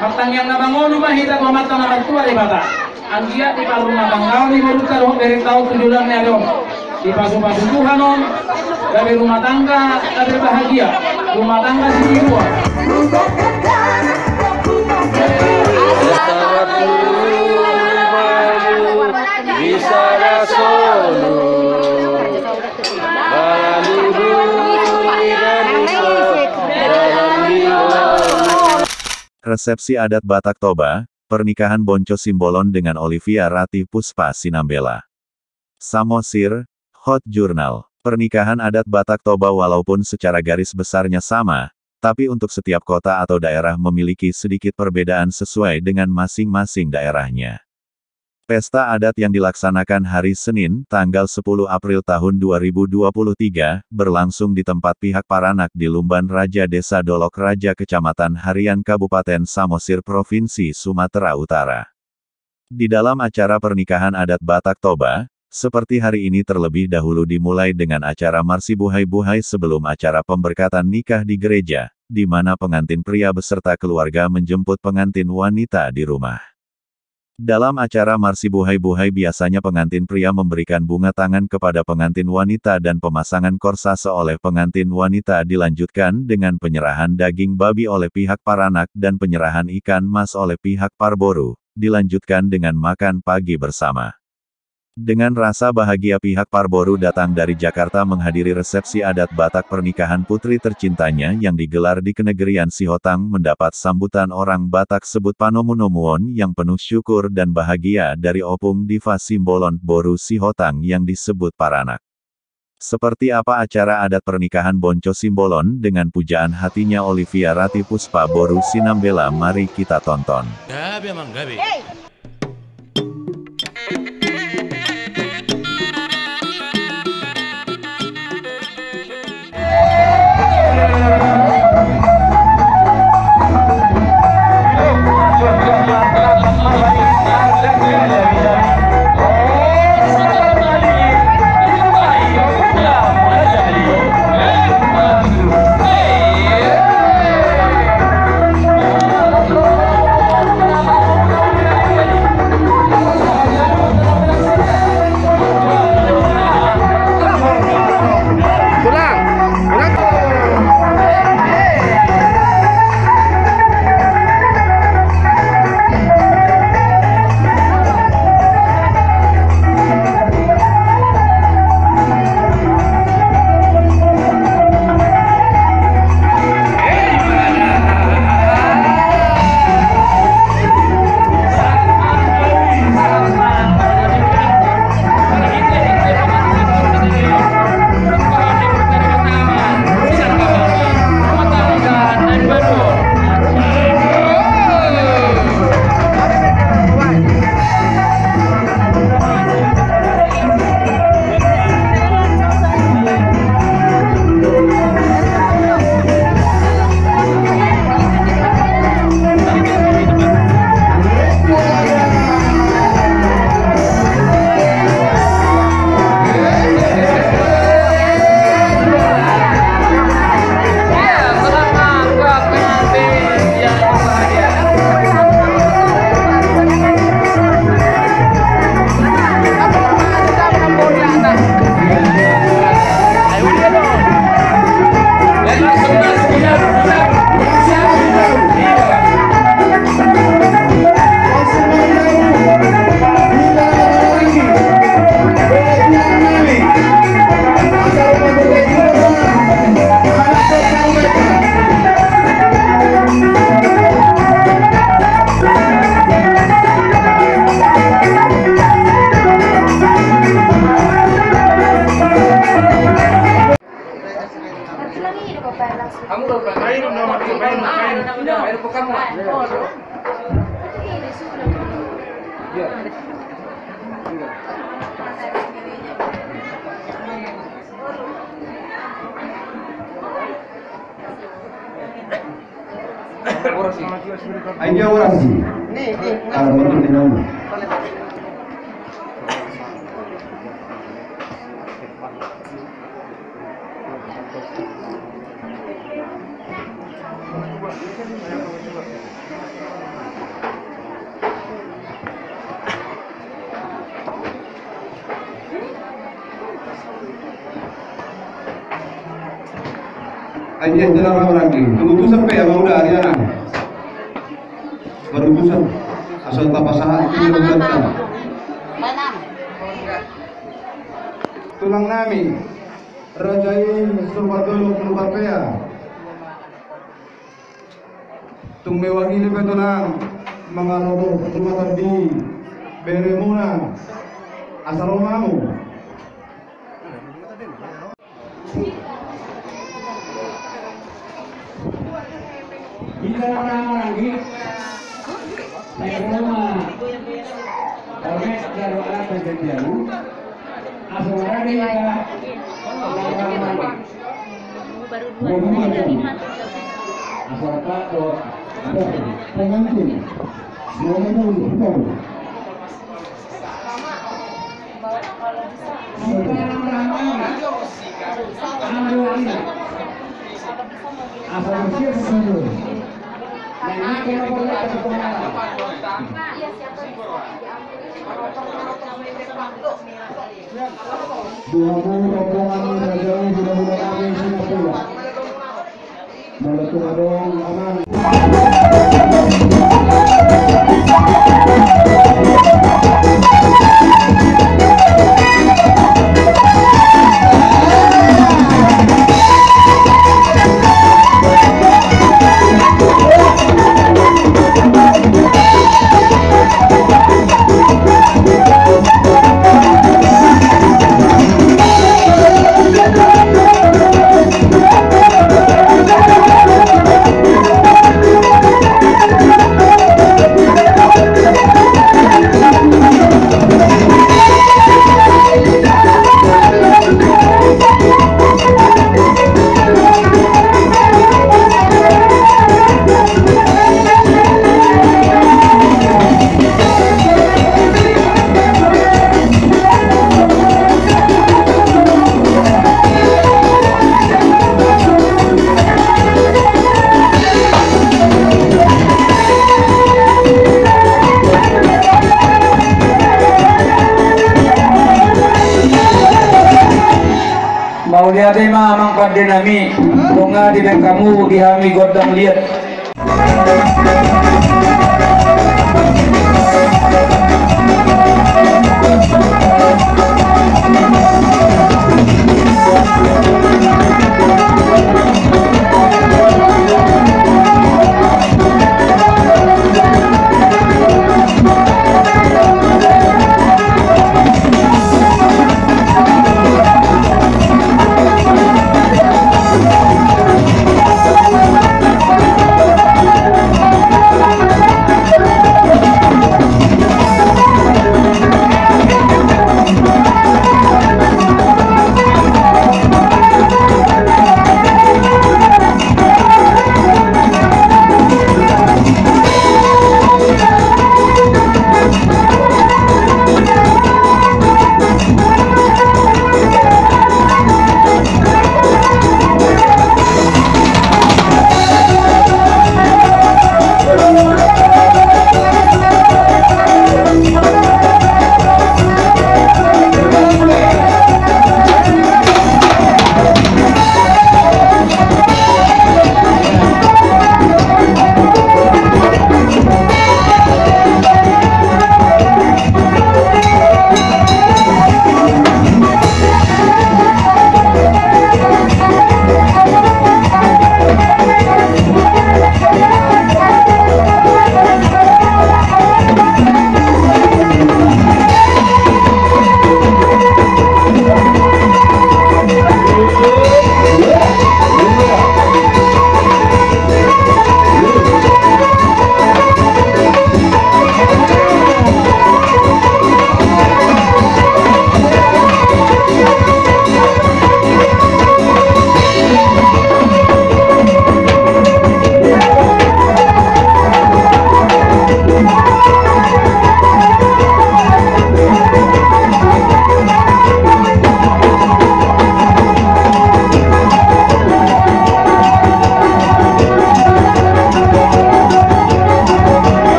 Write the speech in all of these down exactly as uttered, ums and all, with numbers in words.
Martangiang na mangolu ma hita tu Amanta na martua Debata. Anggiat diparrumatanggaon ni borunta dohot berenta on tu joloan ni ari on. Dipasupasu Tuhan on, gabe rumah tangga na berbahagia, rumah tangga sitiruon. Resepsi adat Batak Toba, pernikahan Bonco Simbolon dengan Olivia Ratih Puspa Sinambela. Samosir, Hot Journal. Pernikahan adat Batak Toba walaupun secara garis besarnya sama, tapi untuk setiap kota atau daerah memiliki sedikit perbedaan sesuai dengan masing-masing daerahnya. Pesta adat yang dilaksanakan hari Senin, tanggal sepuluh April tahun dua ribu dua puluh tiga, berlangsung di tempat pihak paranak di Lumban Raja, Desa Dolok Raja, Kecamatan Harian, Kabupaten Samosir, Provinsi Sumatera Utara. Di dalam acara pernikahan adat Batak Toba, seperti hari ini terlebih dahulu dimulai dengan acara marsibuhai-buhai sebelum acara pemberkatan nikah di gereja, di mana pengantin pria beserta keluarga menjemput pengantin wanita di rumah. Dalam acara marsibuhai-buhai biasanya pengantin pria memberikan bunga tangan kepada pengantin wanita dan pemasangan korsase oleh pengantin wanita dilanjutkan dengan penyerahan daging babi oleh pihak paranak dan penyerahan ikan mas oleh pihak parboru, dilanjutkan dengan makan pagi bersama. Dengan rasa bahagia pihak parboru datang dari Jakarta menghadiri resepsi adat Batak pernikahan putri tercintanya yang digelar di kenegerian Sihotang, mendapat sambutan orang Batak sebut panomu-nomuon yang penuh syukur dan bahagia dari Opung Diva Simbolon, boru Sihotang yang disebut paranak. Seperti apa acara adat pernikahan Bonco Simbolon dengan pujaan hatinya Olivia Ratih Puspa boru Sinambela, mari kita tonton. Gabe, Amang, gabe. Ai dia orasi. Kalau mau di nama. Ai dia jalan orang lagi. Tunggu tu sampai abang uda ariana. Baru tu sampai. Asal tapasahat tu uda. Tulang nami. Raja i Surbadolok Lumapea. Tung mewakili pe tulang mangaroto jumatan di beremuna. Asa ro ma hamu. Bisa nama-nama lagi. Saya rumah. Ormes dan alat dan jamu. Asal ada ya. Baru dua, tiga, lima, tujuh. Asal Pak, oh, pengantin. Semuanya dulu, kita dulu. Dua puluh rombongan ni raja i, hula-hula nami Singapura. Mauliate ma, amang. Mauliate ma amang pande nami, nunga dibaen hamu di hami gondang liat.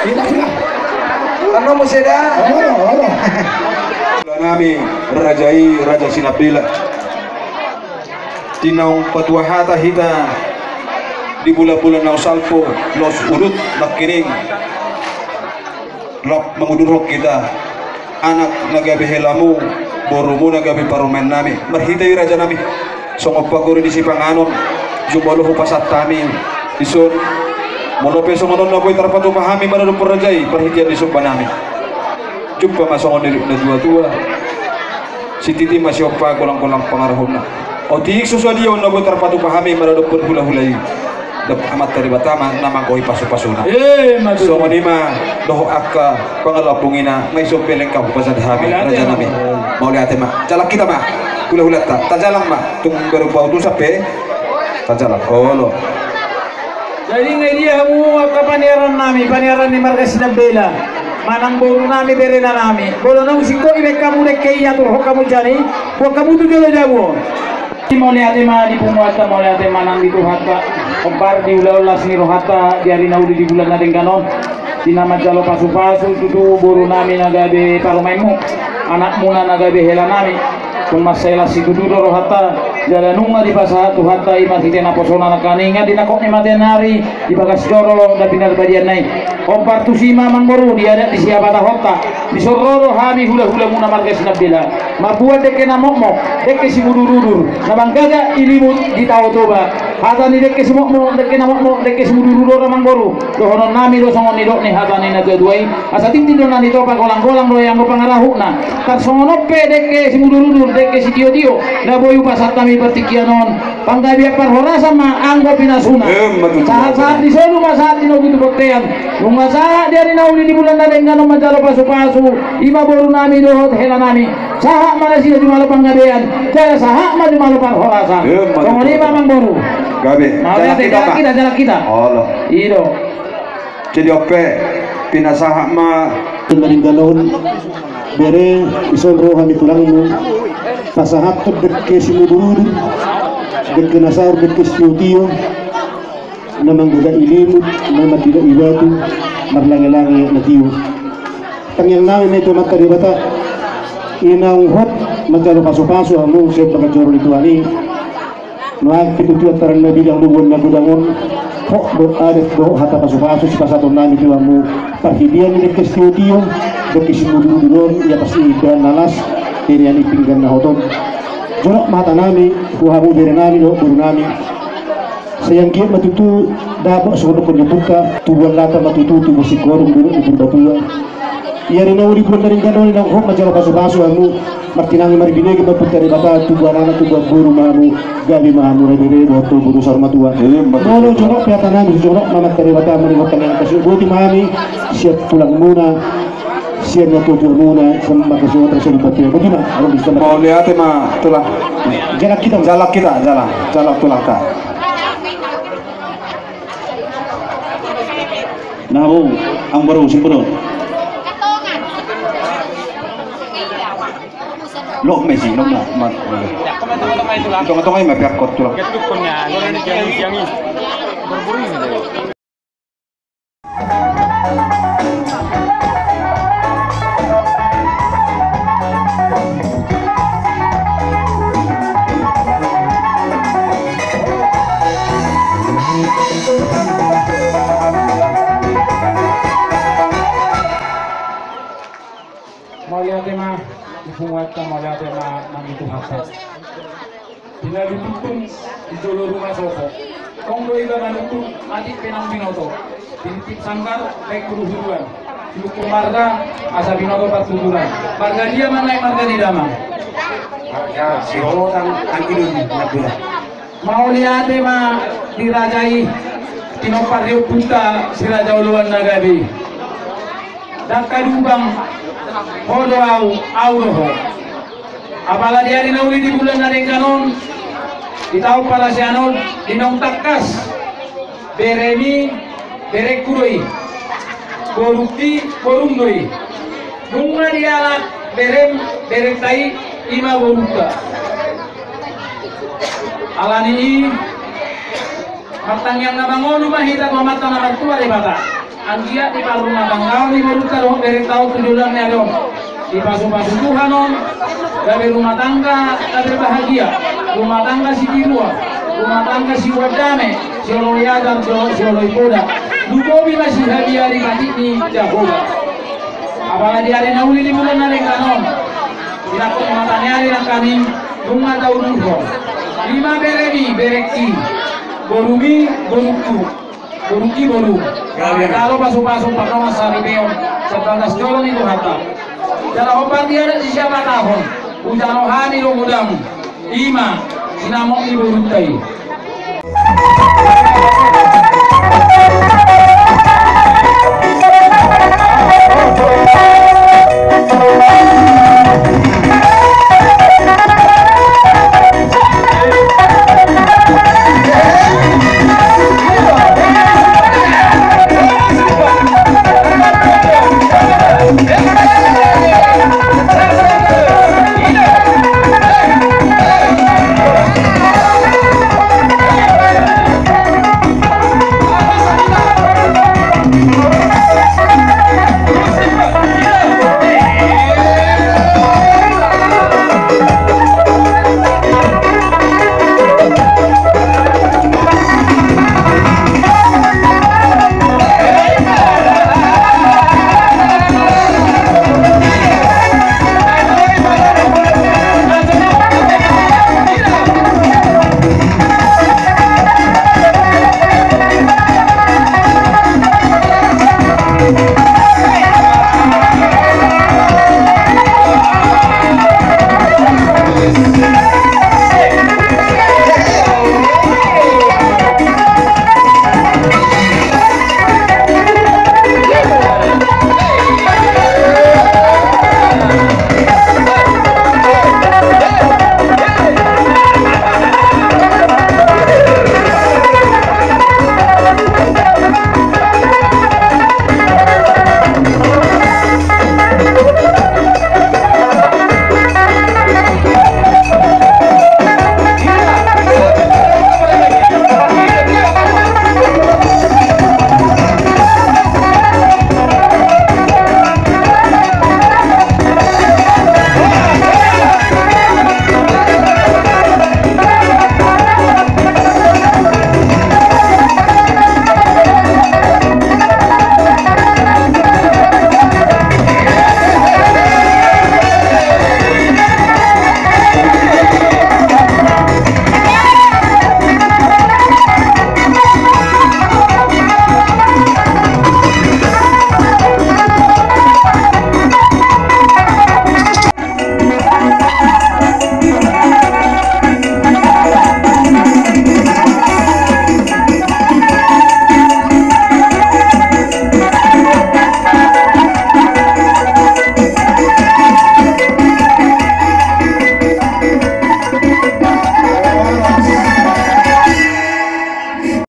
Ina, ina. Annon muse da. Olo, olo. Nami raja i, raja Sinambela. Di naung patua hata hita di bulan-bulan naung salpu, laos udut nangkining. Rap mangudurhon hita anak na gabe helamu, borumu na gabe parumaen nami. Marhite i raja nami, songon pagori ni sipanganon, jumolo hupasahat hami dison. Molo pe songon on na boi tarpatupa hami maradophon raja i, parhitean ni somba nami. Jumpa ma songon nidok ni na tua-tua. Sititi ma siompa, golang-golang pangarahutna. Otik so sadia on na boi tarpatupa hami maradophon hula-hula i. Dapot Amanta Debata ma na manggohi pasu-pasuna. Eh, ma tutu. Songon i ma dohot angka pangalambungina, nga ison pe lengkap hupasahat hami, raja nami. Mauliate ma. Jalang hita ma. Hula-hulanta. Tajalang ma. Tung baru bau tu sampe. Tajalang. Olo. Jadi nga i dia hamu angka paniaran nami, paniaran ni marga Sinambela. Manang boru nami, berena nami. Molo naung singkop i baen hamu dengke i, aturhon hamu jani, buat hamu tu jolo jabu. Mauliate ma di punguanta, mauliate ma nang di Tuhanta. Hombar di ulaon las ni rohanta di ari na uli di bulan na denggan on. Di na manjalo pasu-pasu tutu boru nami na gabe parumaenmu, anakmuna na gabe hela nami. Tung mansai las situtu do rohanta, jala nunga dipasahat Tuhanta i marhite naposona nangkaningan di nangkok ni mataniari, di bagas joro na pinarbadianna i. Hombar tusi ma amangboru, di adat di sihabatahonta, dison ro do hami hula-hulamuna marga Sinambela. Mambuat dengke na mokmok, dengke simudur-udur, na manggaga i limut di Tao Toba. Hata ni dengke simokmok, dengke na mokmok, dengke simudur-udur amangboru. Dohonon nami do songon nidok ni hata ni na tua-tua i. Asa tintin do na nitopa, golang-golang do i anggo pangarahutna. Tarsongon on pe dengke simudur-udur, dengke sitio-tio, na boi hupasahat hami partingkian on. Panggabean parhorasan ma anggo pinasuna. Eh, ma tutu. Sahat-sahat di solu ma sahat di nogu tu bontean. Nunga sahat di ari na uli di bulan na denggan on manjalo pasu-pasu, i ma boru nami dohot hela nami. Sahat ma nasida jumalo panggabean, jala sahat ma jumalo parhorasan. Eh, ma tutu. Songon i ma amangboru. Gabe. Mauliate, jalang hita, jalang hita. Olo. I do. Jadi on pe, pinasahat ma. Di na denggan on, bere, dison ro hami tulangmu. Pasahathon dengke simudur-udur, dengke na saur, dengke sitio-tio, na manggaga i limut, na mandila i batu, marlange-lange na tio. Tangiang nami ma i tu Amanta Debata, i naung hot manjalo pasu-pasu hamu sian bagas joro ni Tuhan i. Nuaeng pe tutu antaran na bilang do boan na godang on, hot do adat dohot hata pasu-pasu sipasahaton nami tu hamu, parhitean ni dengke sitio-tio, dengke simudur-udur on, ia pasti indahan na las, tenean ni pinggan na hot on. Jonok ma hata nami tu hamu bere nami dohot boru nami. Sai anggiat ma tutu dapot songon dohonon ni ompunta, tubuan lata ma tutu, tubuan singkoru, duduk di Purbatua. Ia di na uli bulan na denggan on, naung hot manjalo pasu-pasu hamu, martinangi marbinege ma Amanta Debata, tubuan anak, tubuan boru ma hamu, gabe ma hamu na bere dohot boru saur matua. Iya, betul. Molo jonok pe hata nami, jonok ma Amanta Debata, molo jonok pe hata nami, boti ma hami sian tulangmuna, sian natuatuamuna, sian marga Sumatera, sian Batak. Boti ma, alam bisa. Mauliate ma tulang. Jalang hita. Jalang hita, jalang, jalang tulangta. Nah, bung, amangboru, simpulon. Lok ma isi, lok ma. Tonga-tonga i ma, piak kot tulang. Mauliate ma di punguanta, mauliate ma nang di Tuhanta. Di na lutuntun di jolo ruma sopo. Tong do iba manuntun, atik pe naung binoto. Tinitip sanggar, baen huruhuruan. Silungkun marga, asa binoto partuturan. Marga dia ma nuaeng marga ni damang? Marga Siholotan, anggi do di na bula. Mauliate ma di raja i, tinompar ni ompunta si Raja Oloan na gabe. Ndang kadubang, ho do au, au do ho. Apala di ari na uli di bulan na denggan on, di taon parasian on, di naung tangkas, beremi, berengku do i. Borungki, borung do i. Nunga dialap berem, berenta i, i ma borungta. Alani i, martangiang na mangolu ma hita tu Amanta na martua Debata. Anggiat diparrumatanggaon ni borunta dohot berenta on tu joloan ni ari on. Dipasupasu Tuhan on gabe rumah tangga na berbahagia, rumah tangga sitiruan, rumah tangga siboan dame, sioloi ajar dohot sioloi poda. Lumobi ma sihabiari patik ni Jahowa. Apala di ari na uli di bulan na denggan on, di nangkok ni mata ni ari nangkaning, nunga taudurhon. Ima beremi, berengki, borumi, borungku, borungki, boru. Jalo pasupasu pardongan saripeon sian bagas joro ni Tuhanta. Jala hombar di adat sisiapatahon, hujalo hami do godang. Ima sinamot ni borunta i.